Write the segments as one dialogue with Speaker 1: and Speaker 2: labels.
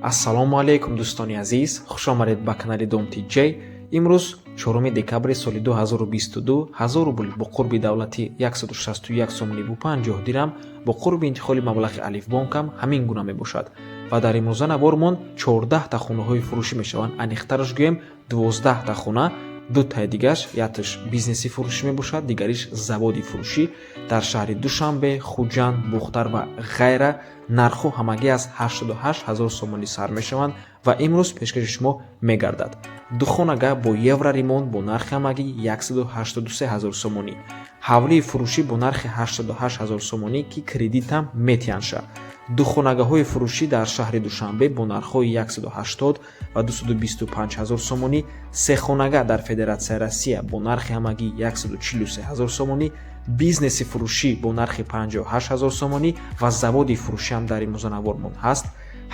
Speaker 1: Ассалому алайкум, дӯстони азиз, хушомадед ба канали Дом TJ. Имрӯз 4 декабри соли 2022, 1000 рубл бо қурби давлатӣ 161 сомониву 50 дирам, бо қурби интиқоли маблағи Алифбонкам ҳамин гуна мебошад. Ва дар имрӯза навормон 14та хонаҳои фурӯшӣ мешаванд, аниқтараш гӯем, 12та хона, дутаи дигаш, якташ бизнеси фурӯшӣ мебошад, дигариш заводи фурӯшӣ дар шаҳри Душанбе, Хуҷанд, Бухтар ва ғайра. Нархҳо ҳамагӣ аз 88 ҳазор сомонӣ сар мешаванд ва имрӯз пешкаши шумо мегардад. Ду хонага бо евроремонт бо нархи ҳамагӣ 183 ҳазор сомонӣ, ҳавлии фурӯшӣ бо нархи 88 ҳазор сомонӣ, ки кредитам метиҳанша, ду хонагаҳои фурӯшӣ дар шаҳри Душанбе бо нархҳои 180 ва 225 ҳазор сомонӣ, се хонага дар Федератсияи Россия бо нархи ҳамагӣ 143 ҳазор сомонӣ, бизнеси фурӯшӣ бо нархи 58 ҳазор сомонӣ ва заводи фурӯшиам дар имрӯза ҳаст.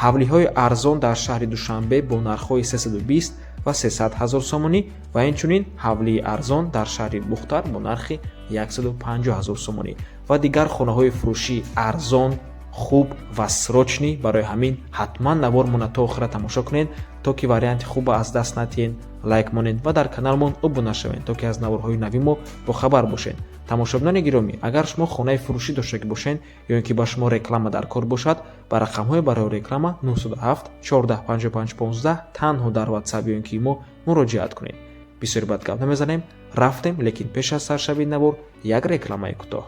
Speaker 1: Ҳавлиҳои арзон дар шаҳри Душанбе бо нархҳои 320 ва 300 ҳазор сомонӣ ва инчунин ҳавлии арзон дар шаҳри Бухтар бо нархи 150 ҳазор сомонӣ ва дигар хонаҳои фурӯшӣ арзон, хуб ва срочный. Барои ҳамин ҳатман навормона то охира тамошо кунед, то ки варианти хуба аз даст натиҳед. Лайк монед ва дар каналмон обуна шавед, то ки аз наворҳои нави мо бохабар бошед. Тамошобинони гиромӣ, агар шумо хонаи фурӯшӣ доштагӣ бошед ё ин ки ба шумо реклама дар кор бошад, ба рақамҳои барои реклама 907 14 55 15 танҳо дар Ватсап ё ин ки мо муроҷиат кунед. Бисёри бад гап намезанем, рафтем, лекин пеш аз саршавии навор як рекламаи кӯтоҳ.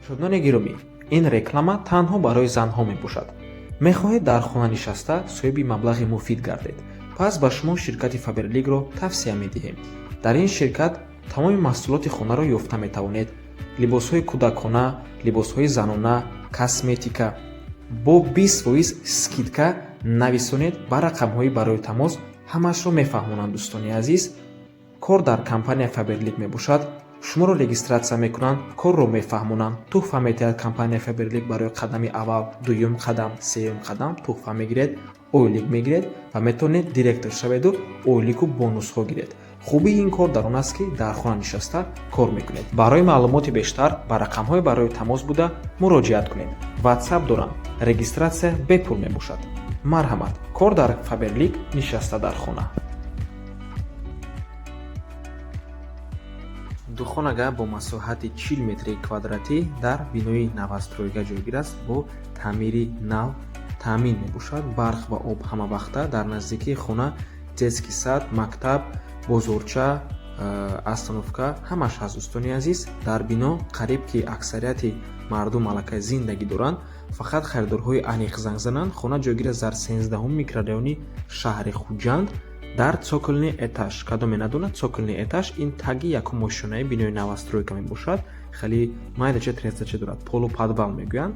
Speaker 1: Тамошобинони гиромӣ, ин реклама танҳо барои занҳо мебошад. Мехоҳед дар хона нишаста соҳиби маблағи муфид гардед? Пас ба шумо ширкати Фаберликро тавсия медиҳем. Дар ин ширкат тамоми маҳсулоти хонаро ёфта метавонед: либосҳои кӯдакона, либосҳои занона, косметика бо 20% скидка. Нависонед ба рақамҳои барои тамос, ҳамаашро мефаҳмонанд. Дӯстони азиз, кор дар компания Фаберлик мебошад. Шуморо регистрация мекунанд, корро мефаҳмонанд, тӯҳфа метиҳад компания Фаберлик. Барои қадами аввал, дуюм қадам, сеюм қадам тӯҳфа мегиред, ойлик мегиред ва метавонед директор шаведу ойлику бонусҳо гиред. Хубии ин кор дар он аст, ки дар хона нишаста кор мекунед. Барои маълумоти бештар ба рақамҳои барои тамос буда муроҷиат кунед. Ватсап доранд, регистрация бепул мебошад. Марҳамат, кор дар Фаберлик нишаста дар хона. Ду хонага бо масоҳати 40 метри квадратӣ дар бинои новостройка ҷойгир аст, бо таъмири нав таъмин мебошад. Барқ ва об ҳамавақта. Дар наздикии хона детский сад, мактаб, бозорча, остановка ҳамаш ҳаст. Дӯстони азиз, дар бино қариб ки аксарияти мардум аллакай зиндагӣ доранд, фақат харидорҳои аниқ занг зананд. Хона ҷойгир аст дар 13-уми микрорайони шаҳри Хуҷанд, дар цокольный этаж. Кадоме надонад, цокольный этаж ин таги якум ошёнаи бинои новостройка мебошад. Хеле майдача, трезача дорад, полуподвал мегӯянд.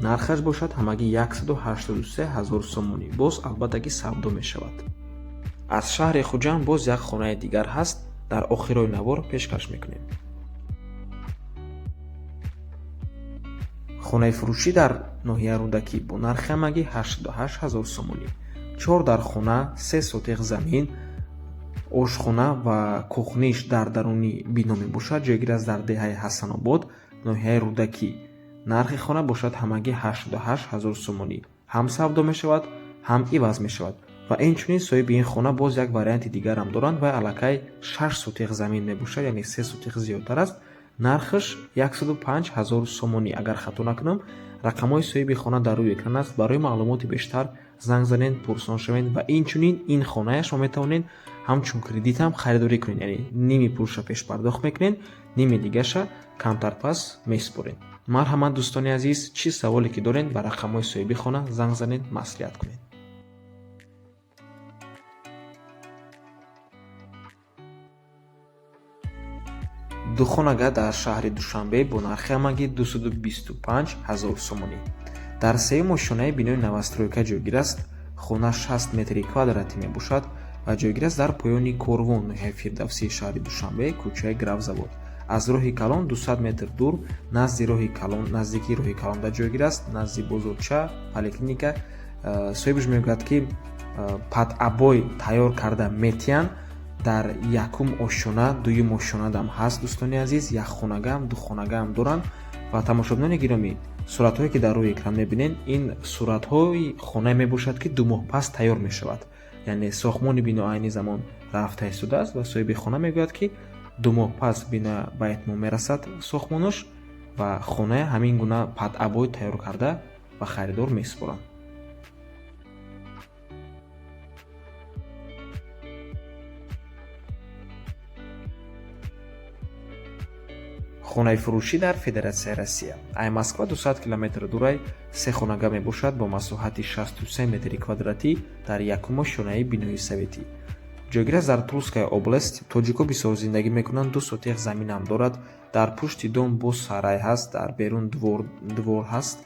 Speaker 1: Нархаш бошад ҳамагӣ 183 ҳазор сомонӣ, боз албатта ки савдо мешавад. Аз шаҳри Хуҷанд боз як хонаи дигар ҳаст, дар охирои навор пешкаш мекунем. Хонаи фурӯшӣ дар ноҳияи Рӯдакӣ бо нархи ҳамагӣ 88 ҳазор сомонӣ, чор дар хона, 3 сотиқ замин, ошхона ва кухниш дар даруни бино мебошад. Ҷойгир аст дар деҳаи Ҳасанобод, ноҳияи Рӯдакӣ. Нархи хона бошад ҳамагӣ 88 ҳазор сомонӣ, ҳам савдо мешавад, ҳам иваз мешавад. Ва инчунин соҳиби ин хона боз як варианти дигарам доранд ва аллакай 6 сотиқ замин мебошад, яъне 3 сотиқ зиёдтар аст. Нархаш 105 ҳазор сомонӣ, агар хато накунам. Рақамҳои соҳиби хона дар рӯи экран аст. Барои маълумоти бештар занг занед, пурсон шавед. Ва инчунин ин хоная шумо метавонед ҳамчун кредитам харидорӣ кунед, яъне ними пулша пешпардохт мекунед, ними дигаша камтар пас месупоред. Марҳамат, дӯстони азиз, чӣ саволе ки доред, ба рақамҳои соҳиби хона занг занед, маслиҳат кунед. Ду хонага дар шаҳри Душанбе бо нархи ҳамагӣ 225 ҳазор сомонӣ дар сеюм ошёнаи бинои новостройка ҷойгир аст. Хона 60 метри квадратӣ мебошад ва ҷойгир аст дар поёни Корвон, ноҳияи Фирдавсии шаҳри Душанбе, кӯчаи Графзавод. Аз роҳи калон 200 метр дур, назди роҳи калон, наздикии роҳи калонда ҷойгир аст, назди бозорча, поликлиника. Соҳибаш мегӯяд, ки под обои тайёр карда метиҳанд. Дар якум ошёна, дуюм ошёнадам ҳаст. Дӯстони азиз, якхонагаам, духонагаам доранд. Ва тамошобинони гиромӣ, Суратҳое, ки дар рӯи экран мебинед, ин суратҳои хонае мебошад, ки 2 моҳ пас тайёр мешавад. Яъне сохтмони бино айни замон рафта истодааст ва соҳиби хона мегӯяд, ки 2 моҳ пас бино ба итмом мерасад сохтмонаш ва хона ҳамин гуна под обой тайёр карда ба харидор месупоранд. Хонаи фурӯшӣ дар Федератсияи Россия, ай Москва 200 километр дурай, се хонага мебошад бо масоҳати 63 метри квадратӣ дар якум ошёнаи бинои советӣ. Ҷойгир аст дар Тульская область. Тоҷико бисёр зиндагӣ мекунанд. 2 сотих заминам дорад. Дар пушти дом боз сарай ҳаст, дар берун двор ҳаст.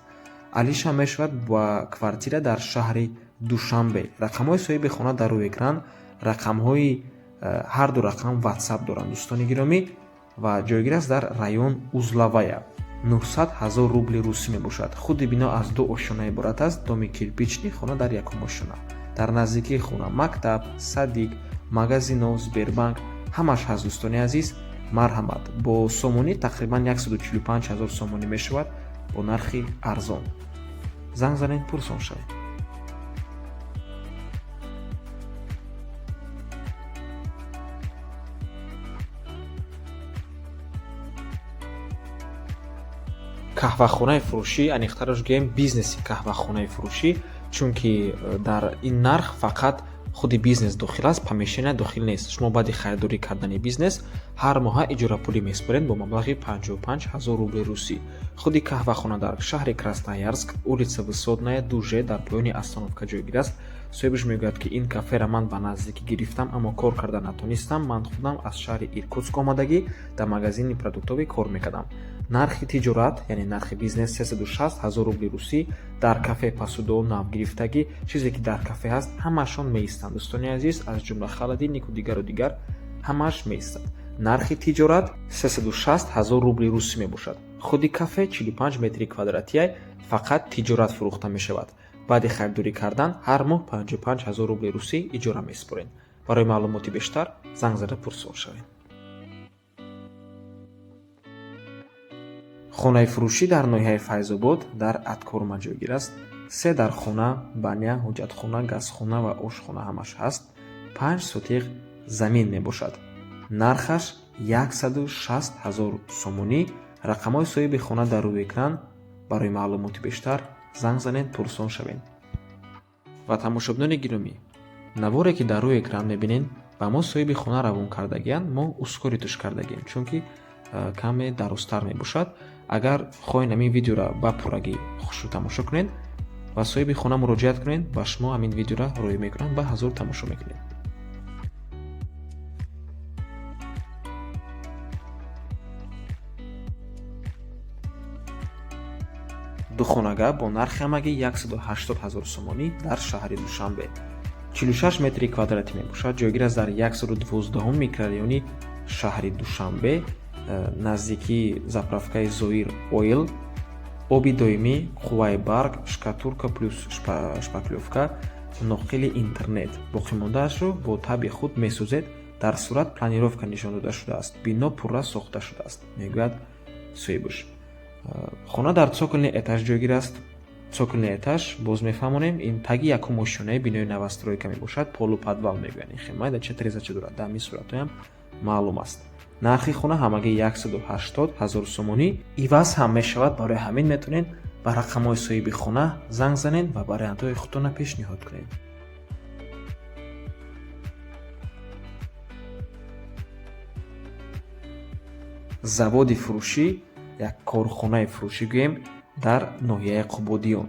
Speaker 1: Алиша мешавад ба квартира дар шаҳри Душанбе. Рақамҳои соҳиби хона дар рӯи экран, рақамҳои ҳарду рақам WhatsApp доранд, дӯстони гиромӣ, ва ҷойгир аст дар район Узловая. 900 ҳазор рубли русӣ мебошад. Худи бино аз ду ошёна иборат аст, доми кирпичный, хона дар якум ошёна. Дар наздикии хона мактаб, садик, магазино, Сбербанк, ҳамаш ҳаст. Дӯстони азиз, марҳамат. Бо сомонӣ тақрибан 145 ҳазор сомонӣ мешавад. Бо нархи арзон занг занед, пурсон шавед. Қаҳвахонаи фурӯшӣ, аниқтараш гӯем, бизнеси қаҳвахонаи фурӯшӣ, чунки дар ин нарх фақат худи бизнес дохил аст, помещения дохил нест. Шумо баъди харидорӣ кардани бизнес ҳар моҳа иҷорапулӣ месупоред бо маблағи 55 ҳазор рубли русӣ. Худи қаҳвахона дар шаҳри Красноярск, улица Высотная, 2Ж, дар поёни остановка ҷойгир аст. Соҳибаш мегӯяд, ки ин каферо ман ба наздикӣ гирифтам, аммо кор карда натонистам. Ман худам аз шаҳри Иркутск омадагӣ, дар магазини продуктовӣ кор мекардам. Нархи тиҷорат, яъне нархи бизнес, 360 ҳазор рубли русӣ. Дар кафе посудао нав гирифтагӣ, чизе ки дар кафе ҳаст, ҳамаашон меистанд, дӯстони азиз, аз ҷумла холодильнику дигару дигар, ҳамааш меистад. Нархи тиҷорат 360 ҳазор рубли русӣ мебошад. Худи кафе 45 метри квадратия, фақат тиҷорат фурӯхта мешавад. Баъди харидорӣ кардан ҳар моҳ 55 ҳазор рубли русӣ иҷора месупоред. Барои маълумоти бештар занг зада пурсон шавед. Хонаи фурӯшӣ дар ноҳияи Файзобод, дар Откорма ҷойгир аст. Се дархона, баня, ҳоҷатхона, газхона ва ошхона ҳамаш ҳаст. 5 сотих замин мебошад. Нархаш 160 ҳазор сомонӣ. Рақамҳои соҳиби хона дар рӯи экран. Барои маълумоти бештар занг занед, пурсон шавед. Ва тамошобинони гиромӣ, наворе ки дар рӯи экран мебинед, ба мо соҳиби хона равон кардагианд. Мо ускорить кардагием, чунки каме дарозтар мебошад. Агар хоҳед ҳамин видеоро ба пуррагӣ хушрӯ тамошо кунед, ба соҳиби хона муроҷиат кунед, ба шумо ҳамин видеоро роҳӣ мекунанд, ба ҳазур тамошо мекунед. Духонага бо нархи ҳамагӣ 180 ҳазор сомонӣ дар шаҳри Душанбе, 46 метри квадратӣ мебошад. Ҷойгир аст дар 112 микрорайони шаҳри Душанбе, наздикии заправкаи Зоир Ойл. Оби доимӣ, қувваи барқ, штукатурка плюс шпаклёвка, ноқили интернет. Боқимондаашро бо табъи худ месозед. Дар сурат планировка нишон дода шудааст, бино пурра сохта шудааст, мегӯяд соҳибаш. Хона дар цокольный этаж ҷойгир аст. Цокольный этаж, боз мефаҳмонем, ин таги якум ошёнаи бинои новостройка мебошад, полуподвал мегӯянд. Ин хел майда ча дорад, дар ҳамин суратҳоям маълум аст. Нархи хона ҳамагӣ 180 ҳазор сомонӣ, иваз ҳам мешавад. Барои ҳамин метавонед ба рақамҳои соҳиби хона занг занед ва вариантҳои худтонро пешниҳод кунед. Заводи фурӯшӣ, як корхонаи фурӯшӣ гӯем, дар ноҳияи Қубодиён,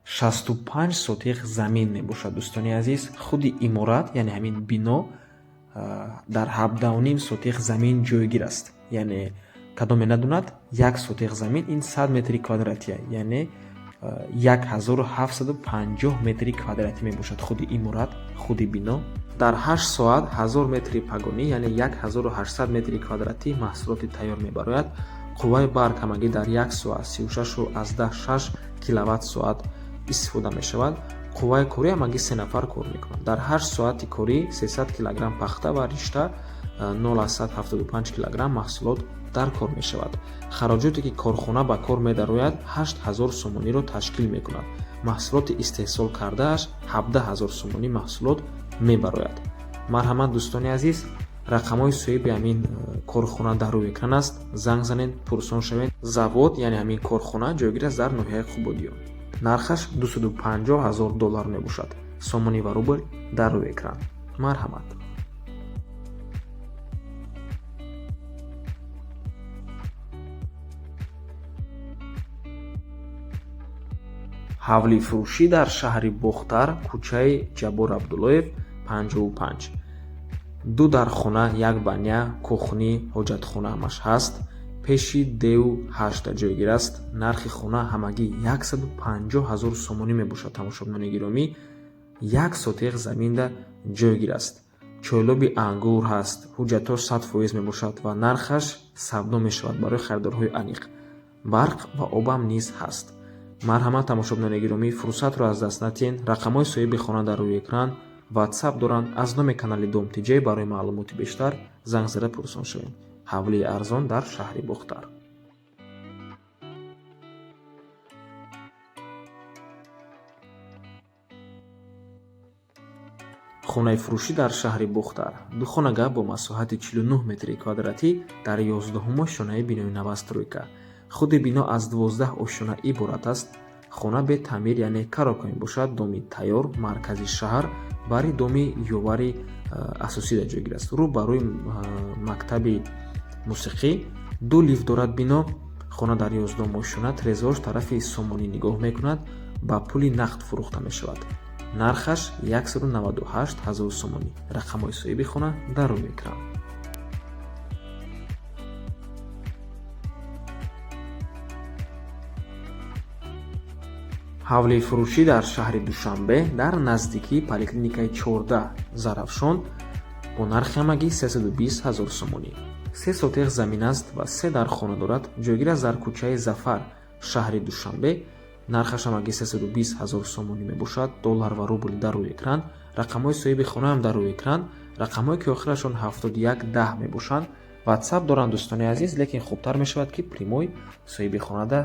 Speaker 1: 65 сотих замин мебошад. Дӯстони азиз, худи иморат, яъне ҳамин бино, дар 17,5 сотих замин ҷойгир аст. Яъне кадоме надонад, як сотих замин ин 100 метри квадратия, яъне 1750 метри квадратӣ мебошад худи иморат, худи бино. Дар 8 соат 1000 метри погонӣ, яъне 1800 метри квадратӣ маҳсулоти тайёр мебарояд. Қувваи барқ ҳамагӣ дар як соат 36,6 киловатт соат истифода мешавад. Қувваи корӣ ҳамагӣ се нафар кор мекунанд. Дар 8 соати корӣ 300 килограмм пахта ва ришта. 0,75 кг маҳсулот дар кор мешавад. Хароҷоте ки корхона ба кор медарояд 8000 сомониро ташкил мекунад. Маҳсулоти истеҳсол кардааш 17000 сомонӣ маҳсулот мебарояд. Марҳамат, дӯстони азиз, рақамҳои соҳиби ҳамин корхона дар рӯи экран аст. Занг занед, пурсон шавед. Завод, яъне ҳамин корхона, ҷойгир аст дар ноҳияи Қубодиён. Нархаш 250 000 доллар мебошад. Сомонӣ ва рубл дар рӯи экран. Марҳамат. Ҳавлии фурӯшӣ дар шаҳри Бохтар, кӯчаи Ҷаббор Абдуллоев, 55. Ду дархона, як баня, кухни, ҳоҷатхона ҳамаш ҳаст. Пеши ДУ 8 ҷойгир аст. Нархи хона ҳамагӣ 150 000 сомонӣ мебошад. Тамошобинони гиромӣ, як сотиқ заминда ҷойгир аст. Чойлоби ангур ҳаст, ҳуҷҷатҳо 100% мебошад ва нархаш савдо мешавад барои харидорҳои аниқ. Барқ ва обам низ ҳаст. Марҳамат, тамошобинони гиромӣ, фурсатро аз даст натиҳед. Рақамҳои соҳиби хона дар рӯи экран, WhatsApp доранд. Аз номи канали Дом ТЖ барои маълумоти бештар занг зада пурсон шавед. Ҳавлии арзон дар шаҳри Бохтар. Хонаи фурӯшӣ дар шаҳри Бохтар. Духонага бо масоҳати 49 метри квадратӣ дар 11-ум ошёнаи бинои новостройка. Худи бино аз 12 ошёна иборат аст. Хона бе таъмир, яъне коробка мебошад. Доми тайёр, маркази шаҳр, бари доми ёвари асосида ҷойгир аст. Рӯ ба рӯи мактаби мусиқӣ. Ду лифт дорад бино. Хона дар 11-ум ошёна, трезорш тарафи сомонӣ нигоҳ мекунад. Ба пули нақд фурӯхта мешавад. Нархаш 198 000 сомонӣ. Рақамҳои соҳиби хона дар рӯи экран. Ҳавлии фурӯшӣ дар шаҳри Душанбе дар наздикии поликлиникаи 14 Зарафшон бо нархи ҳамагӣ 320 000 сомонӣ. Се сотиқ замин аст ва се дархона дорад. Ҷойгир аст дар кӯчаи Зафар, шаҳри Душанбе. Нархаш ҳамагӣ 320 000 сомонӣ мебошад. Доллар ва рубл дар рӯи экран. Рақамҳои соҳиби хонаам дар рӯи экран. Рақамҳое ки охирашон 71 10 мебошанд. WhatsApp доранд, дӯстони азиз, лекин хубтар мешавад, ки прямой соҳиби хонада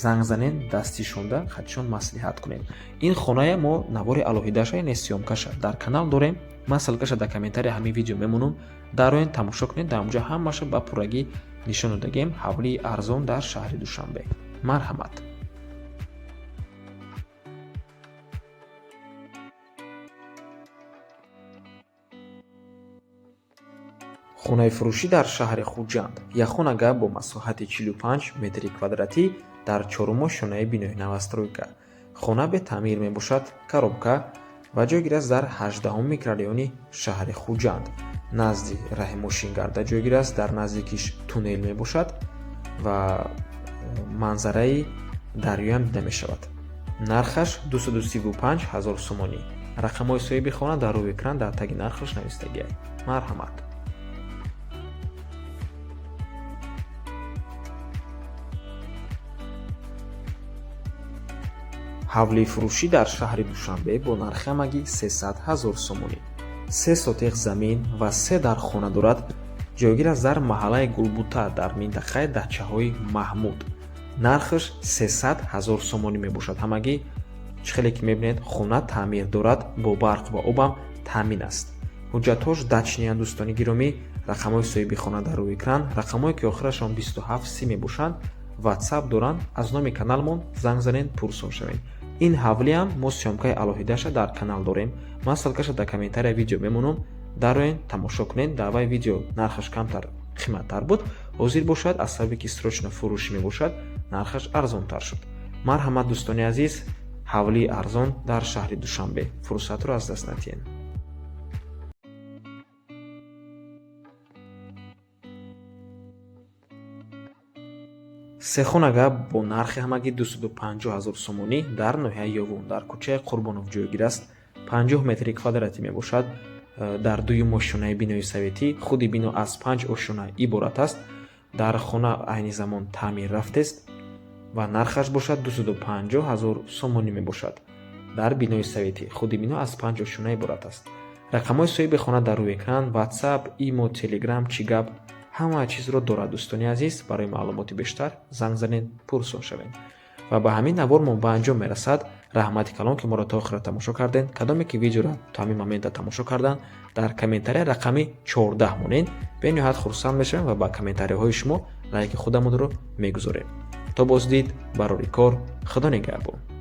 Speaker 1: занг занед, дастишонда хатишон маслиҳат кунед. Ин хоная мо навори алоҳидаша, яъне съёмкаша дар канал дорем. Ман ссылкаша дар комментария ҳамин видео мемонам. Дароен, тамошо кунед, дар онҷа ҳамаша ба пуррагӣ нишон додагем. Ҳавлии арзон дар шаҳри Душанбе. Марҳамат. Хонаи фурӯшӣ дар шаҳри Хуҷанд. Яхонага бо масоҳати 45 метри квадратӣ дар чорум ошёнаи бинои новостройка. Хона бе таъмир мебошад, коробка ва ҷойгир аст дар 18-ум микрорайони шаҳри Хуҷанд. Назди раҳи мошингарда ҷойгир аст, дар наздикиш туннел мебошад ва манзараи дарёям дида мешавад. Нархаш 235 000 сомонӣ. Рақамҳои соҳиби хона дар рӯи экран дар таги нархаш навистагиай. Марҳамат. Ҳавлии фурӯшӣ дар шаҳри Душанбе бо нархи ҳамагӣ 300 000 сомонӣ. Се сотиқ замин ва се дархона дорад. Ҷойгир аст дар маҳаллаи Гулбута дар минтақаи дачаҳои Маҳмуд. Нархаш 300 000 сомонӣ мебошад. Ҳамагӣ чӣ хеле ки мебинед, хона таъмир дорад, бо барқ ва обам таъмин аст. Ҳуҷҷатҳош дачныянд, дӯстони гиромӣ. Рақамҳои соҳиби хона дар рӯи экран. Рақамҳое ки охирашон 27 30 мебошанд, WhatsApp доранд. Аз номи каналмон занг занед, пурсон шавед. Ин ҳавлиам мо съёмкаи алоҳидаша дар канал дорем. Ман ссылкаша дар комментария видео мемонам. Дароен, тамошо кунед. Дар вай видео нархаш камтар қиматтар буд. Ҳозир бошад, аз сабаби ки срочно фурӯшӣ мебошад, нархаш арзонтар шуд. Марҳамат, дӯстони азиз, ҳавлии арзон дар шаҳри Душанбе. Фурсатро аз даст натиҳед. Сехонага бо нархи ҳамагӣ 250 000 сомонӣ дар ноҳияи Ёвон дар кӯчаи Қурбонов ҷойгир аст. 50 метри квадратӣ мебошад. Дар дуюм ошёнаи бинои советӣ. Худи бино аз панҷ ошёна иборат аст. Дар хона айни замон таъмир рафтест ва нархаш бошад 250 000 сомонӣ мебошад. Дар бинои советӣ худи бино аз панҷ ошёна иборат аст. Рақамҳои соҳиби хона дар рӯи экран, WhatsApp, Имо, Телеграм, чӣ гап, ҳама чизро дорад. Дӯстони азиз, барои маълумоти бештар занг занед, пурсон шавед. Ва ба ҳамин навор мо ба анҷом мерасад. Раҳмати калон, ки моро то охира тамошо кардед. Кадоме ки видеоро то ҳамин момента тамошо карданд, дар комментария рақами 14 монед. Бениҳоят хурсанд мешавем ва ба комментарияҳои шумо лайки худамонро мегузорем. То боздид, барори кор, Худо нигаҳбон.